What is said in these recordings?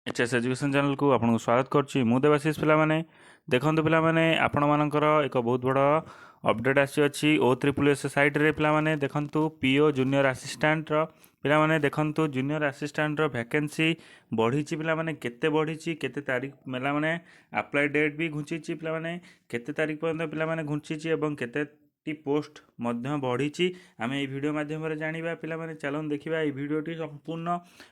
H S education ଚ୍ୟାନେଲକୁ ଆପଣଙ୍କୁ ସ୍ୱାଗତ କରୁଛି ମୁଁ ଦେବାଶିଷ। ପିଲାମାନେ, ଦେଖନ୍ତୁ ପିଲାମାନେ, ଆପଣମାନଙ୍କର ଏକ ବହୁତ ବଡ଼ ଅପଡ଼େଟ୍ ଆସିଅଛି ଓ ତ୍ରିପୁଲ ଏସ୍ ସାଇଟ୍ରେ। ପିଲାମାନେ ଦେଖନ୍ତୁ, ପିଓ ଜୁନିୟର ଆସିଷ୍ଟାଣ୍ଟର, ପିଲାମାନେ ଦେଖନ୍ତୁ, ଜୁନିୟର ଆସିଷ୍ଟାଣ୍ଟର ଭ୍ୟାକେନ୍ସି ବଢ଼ିଛି। ପିଲାମାନେ, କେତେ ବଢ଼ିଛି, କେତେ ତାରିଖ ପିଲାମାନେ ଆପ୍ଲାଏ ଡେଟ୍ ବି ଘୁଞ୍ଚିଛି, ପିଲାମାନେ କେତେ ତାରିଖ ପର୍ଯ୍ୟନ୍ତ ପିଲାମାନେ ଘୁଞ୍ଚିଛି ଏବଂ କେତେଟି ପୋଷ୍ଟ ମଧ୍ୟ ବଢ଼ିଛି, ଆମେ ଏଇ ଭିଡ଼ିଓ ମାଧ୍ୟମରେ ଜାଣିବା। ପିଲାମାନେ, ଚାଲନ୍ତୁ ଦେଖିବା ଏଇ ଭିଡ଼ିଓଟି ସମ୍ପୂର୍ଣ୍ଣ।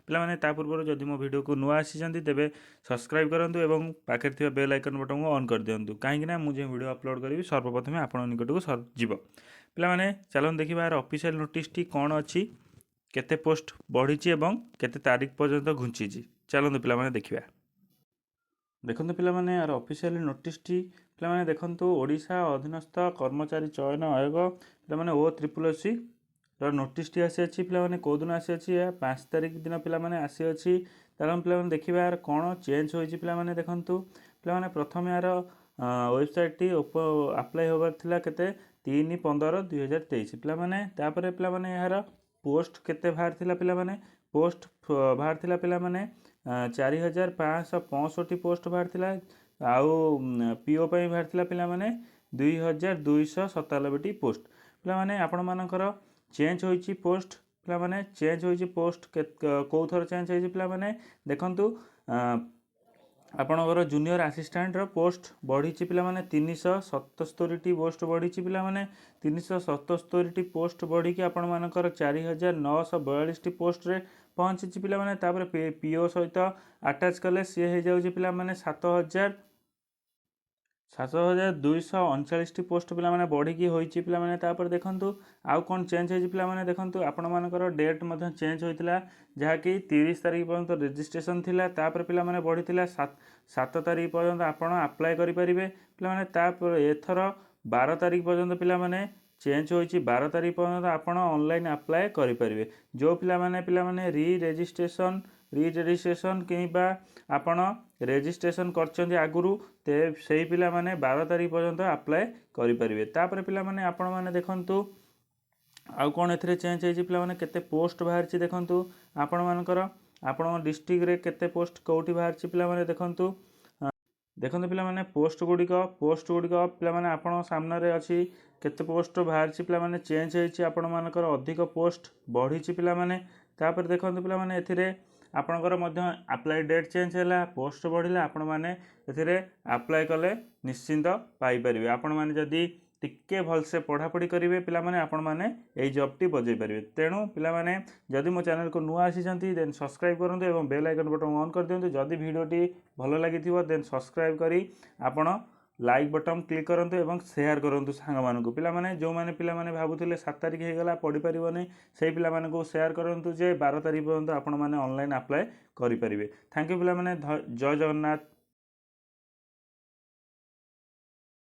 ପିଲାମାନେ, ତା ପୂର୍ବରୁ ଯଦି ମୋ ଭିଡ଼ିଓକୁ ନୂଆ ଆସିଛନ୍ତି, ତେବେ ସବସ୍କ୍ରାଇବ୍ କରନ୍ତୁ ଏବଂ ପାଖରେ ଥିବା ବେଲ୍ ଆଇକନ୍ ବଟନ୍କୁ ଅନ୍ କରିଦିଅନ୍ତୁ, କାହିଁକିନା ମୁଁ ଯେଉଁ ଭିଡ଼ିଓ ଅପଲୋଡ଼ କରିବି, ସର୍ବପ୍ରଥମେ ଆପଣଙ୍କ ନିକଟକୁ ଯିବ। ପିଲାମାନେ, ଚାଲନ୍ତୁ ଦେଖିବା ଏହାର ଅଫିସିଆଲ୍ ନୋଟିସ୍ଟି କ'ଣ ଅଛି, କେତେ ପୋଷ୍ଟ ବଢ଼ିଛି ଏବଂ କେତେ ତାରିଖ ପର୍ଯ୍ୟନ୍ତ ଘୁଞ୍ଚିଛି। ଚାଲନ୍ତୁ ପିଲାମାନେ, ଦେଖିବା। ଦେଖନ୍ତୁ ପିଲାମାନେ, ଏହାର ଅଫିସିଆଲ ନୋଟିସ୍ଟି। ପିଲାମାନେ ଦେଖନ୍ତୁ, ଓଡ଼ିଶା ଅଧୀନସ୍ଥ କର୍ମଚାରୀ ଚୟନ ଆୟୋଗ, ପିଲାମାନେ, ଓ ତ୍ରିପୁଲ ସି ର ନୋଟିସ୍ଟି ଆସିଅଛି। ପିଲାମାନେ, କେଉଁଦିନ ଆସିଅଛି? ଏହା 5 ତାରିଖ ଦିନ ପିଲାମାନେ ଆସିଅଛି। ଚାଲନ୍ତୁ ପିଲାମାନେ, ଦେଖିବା ଏହାର କ'ଣ ଚେଞ୍ଜ ହୋଇଛି। ପିଲାମାନେ ଦେଖନ୍ତୁ, ପିଲାମାନେ, ପ୍ରଥମେ ଏହାର ୱେବସାଇଟ୍ଟି ଆପ୍ଲାଏ ହେବାର ଥିଲା କେତେ? 3/15/2023। ପିଲାମାନେ, ତାପରେ ପିଲାମାନେ, ଏହାର ପୋଷ୍ଟ କେତେ ବାହାରିଥିଲା? ପିଲାମାନେ, ପୋଷ୍ଟ ବାହାରିଥିଲା ପିଲାମାନେ, 4565 ପୋଷ୍ଟ ବାହାରିଥିଲା। ଆଉ ପିଓ ପାଇଁ ବାହାରିଥିଲା ପିଲାମାନେ, 2297ଟି ପୋଷ୍ଟ। ପିଲାମାନେ, ଆପଣମାନଙ୍କର ଚେଞ୍ଜ ହୋଇଛି ପୋଷ୍ଟ। ପିଲାମାନେ, ଚେଞ୍ଜ ହୋଇଛି ପୋଷ୍ଟ, କେଉଁ ଥର ଚେଞ୍ଜ ହେଇଛି? ପିଲାମାନେ ଦେଖନ୍ତୁ, ଆପଣଙ୍କର ଜୁନିୟର ଆସିଷ୍ଟାଣ୍ଟର ପୋଷ୍ଟ ବଢ଼ିଛି ପିଲାମାନେ, 377ଟି ପୋଷ୍ଟ ବଢ଼ିଛି। ପିଲାମାନେ, 377ଟି ପୋଷ୍ଟ ବଢ଼ିକି ଆପଣମାନଙ୍କର 4942ଟି ପୋଷ୍ଟରେ ପହଞ୍ଚିଛି। ପିଲାମାନେ, ତାପରେ ପିଓ ସହିତ ଆଟାଚ୍ କଲେ ସିଏ ହେଇଯାଉଛି ପିଲାମାନେ, 7239ଟି ପୋଷ୍ଟ ପିଲାମାନେ ବଢ଼ିକି ହୋଇଛି। ପିଲାମାନେ, ତାପରେ ଦେଖନ୍ତୁ ଆଉ କ'ଣ ଚେଞ୍ଜ ହେଇଛି। ପିଲାମାନେ ଦେଖନ୍ତୁ, ଆପଣମାନଙ୍କର ଡେଟ୍ ମଧ୍ୟ ଚେଞ୍ଜ ହୋଇଥିଲା, ଯାହାକି 30 ତାରିଖ ପର୍ଯ୍ୟନ୍ତ ରେଜିଷ୍ଟ୍ରେସନ୍ ଥିଲା। ତାପରେ ପିଲାମାନେ, ବଢ଼ିଥିଲା 7 ତାରିଖ ପର୍ଯ୍ୟନ୍ତ ଆପଣ ଆପ୍ଲାଏ କରିପାରିବେ। ପିଲାମାନେ, ତାପରେ ଏଥର 12 ତାରିଖ ପର୍ଯ୍ୟନ୍ତ ପିଲାମାନେ ଚେଞ୍ଜ ହୋଇଛି। 12 ତାରିଖ ପର୍ଯ୍ୟନ୍ତ ଆପଣ ଅନଲାଇନ୍ ଆପ୍ଲାଏ କରିପାରିବେ। ଯେଉଁ ପିଲାମାନେ ରି ରେଜିଷ୍ଟ୍ରେସନ୍ କିମ୍ବା ଆପଣ ରେଜିଷ୍ଟ୍ରେସନ୍ କରିଛନ୍ତି ଆଗରୁ, ସେଇ ପିଲାମାନେ 12 ତାରିଖ ପର୍ଯ୍ୟନ୍ତ ଆପ୍ଲାଏ କରିପାରିବେ। ତାପରେ ପିଲାମାନେ, ଆପଣମାନେ ଦେଖନ୍ତୁ ଆଉ କ'ଣ ଏଥିରେ ଚେଞ୍ଜ ହେଇଛି। ପିଲାମାନେ, କେତେ ପୋଷ୍ଟ ବାହାରିଛି ଦେଖନ୍ତୁ। ଆପଣମାନଙ୍କର ଆପଣଙ୍କ ଡିଷ୍ଟ୍ରିକ୍ଟରେ କେତେ ପୋଷ୍ଟ କେଉଁଠି ବାହାରିଛି, ପିଲାମାନେ ଦେଖନ୍ତୁ। ଦେଖନ୍ତୁ ପିଲାମାନେ, ପୋଷ୍ଟ ଗୁଡ଼ିକ ପିଲାମାନେ, ଆପଣଙ୍କ ସାମ୍ନାରେ ଅଛି, କେତେ ପୋଷ୍ଟ ବାହାରିଛି। ପିଲାମାନେ, ଚେଞ୍ଜ ହେଇଛି, ଆପଣମାନଙ୍କର ଅଧିକ ପୋଷ୍ଟ ବଢ଼ିଛି। ପିଲାମାନେ, ତାପରେ ଦେଖନ୍ତୁ ପିଲାମାନେ, ଏଥିରେ ଆପଣଙ୍କର ମଧ୍ୟ ଆପ୍ଲାଏ ଡେଟ୍ ଚେଞ୍ଜ ହେଲା, ପୋଷ୍ଟ ବଢ଼ିଲା। ଆପଣମାନେ ଏଥିରେ ଆପ୍ଲାଏ କଲେ ନିଶ୍ଚିନ୍ତ ପାଇପାରିବେ। ଆପଣମାନେ ଯଦି ଟିକେ ଭଲସେ ପଢ଼ାପଢ଼ି କରିବେ ପିଲାମାନେ, ଆପଣମାନେ ଏଇ ଜବ୍ଟି ବଜେଇ ପାରିବେ। ତେଣୁ ପିଲାମାନେ, ଯଦି ମୋ ଚ୍ୟାନେଲକୁ ନୂଆ ଆସିଛନ୍ତି, ଦେନ୍ ସବସ୍କ୍ରାଇବ୍ କରନ୍ତୁ ଏବଂ ବେଲ୍ ଆଇକନ୍ ବଟନ୍ ଅନ୍ କରିଦିଅନ୍ତୁ। ଯଦି ଭିଡ଼ିଓଟି ଭଲ ଲାଗିଥିବ, ଦେନ୍ ସବସ୍କ୍ରାଇବ୍ କରି ଆପଣ ଲାଇକ୍ ବଟନ୍ କ୍ଲିକ୍ କରନ୍ତୁ ଏବଂ ସେୟାର କରନ୍ତୁ ସାଙ୍ଗମାନଙ୍କୁ। ପିଲାମାନେ, ଯେଉଁମାନେ ପିଲାମାନେ ଭାବୁଥିଲେ 7 ତାରିଖ ହେଇଗଲା, ପଢ଼ିପାରିବନି, ସେଇ ପିଲାମାନଙ୍କୁ ସେୟାର କରନ୍ତୁ ଯେ 12 ତାରିଖ ପର୍ଯ୍ୟନ୍ତ ଆପଣମାନେ ଅନଲାଇନ୍ ଆପ୍ଲାଏ କରିପାରିବେ। Thank you ପିଲାମାନେ। ଜୟ ଜଗନ୍ନାଥ।